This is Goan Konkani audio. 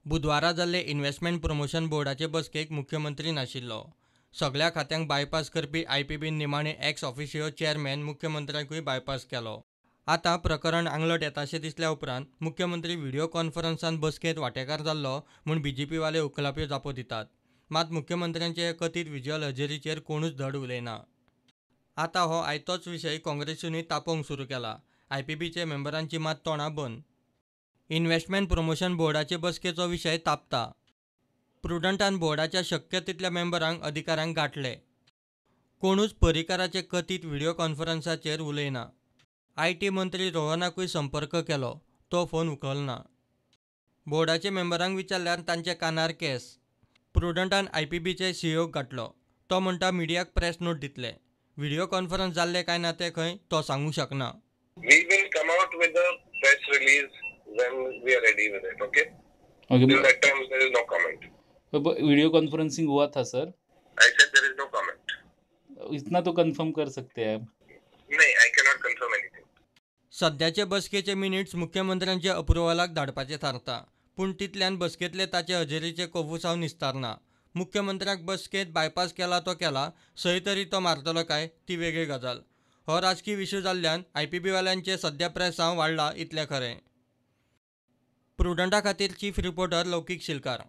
बुधवारा जाल्ले इन्व्हेस्टमेंट प्रमोशन बोर्डाचे बसकेक मुख्यमंत्री नाशिल्लो. सगल्या खात्यांक बायपास करपी आयपीबीन निमाणे एक्स ऑफिशियो चेअरमॅन मुख्यमंत्र्यांकूय बायपास केलो. आतां प्रकरण आंगलट येताशें दिसल्या उपरांत मुख्यमंत्री व्हिडियो कॉन्फरन्सान बसकेंत वांटेकार जाल्लो म्हूण बीजेपीवाले उखलाप्यो जापो दितात. मात मुख्यमंत्र्यांचे हे कथीत व्हिज्युअल हजेरीचेर कोणूच धड उलयना. आतां हो आयतोच विशय काँग्रेसीनूय तापोवंक सुरू केला. आयपीबीचे मेंबरांचीं मात तोंडां बंद. इन्व्हेस्टमेंट प्रमोशन बोर्डाचे बसकेचो विशय तापता. प्रुडंटान बोर्डाच्या शक्य तितल्या मेंबरांक, अधिकाऱ्यांक गांठले. कोणूच पर्रीकाराचे कथीत व्हिडियो कॉन्फरन्साचेर उलयना. IT मंत्री रोहनाकूय संपर्क केलो. तो फोन उखलना. बोर्डाचे मेंबरांक विचारल्यार तांच्या कानार केंस. प्रुडंटान आयपीबीचे सीईओक गांठलो. तो म्हणटा मिडियाक प्रेस नोट दितले. व्हिडियो कॉन्फरन्स जाल्लें काय ना तें खंय तो सांगूंक शकना. We will come out with a press release when we are ready with it, okay? Okay. Till that time, there is no comment. Video conferencing हुआ था sir? I said there is no comment. इतना तो कंफर्म कर सकते हैं आप? नहीं, I cannot confirm anything. सद्याचे बसकेचे मिनिट्स मुख्यमंत्र्यांच्या अप्रुव्हलाक धाडपाचें थारता. पूण तितल्यान बसकेंतले ताचे हजेरीचें कोफुसांव निस्तारना. मुख्यमंत्र्याक बसकेंत बायपास केला तो केला, सय तरी तो मारतलो काय ती वेगळी गजाल. हो राजकी विशय जाल्ल्यान आयपीबीवाल्यांचें सद्या प्रेसांव वाडलां इतलें खरें. प्रुडंटा खातीर चीफ रिपोर्टर लौकीक शिलकार.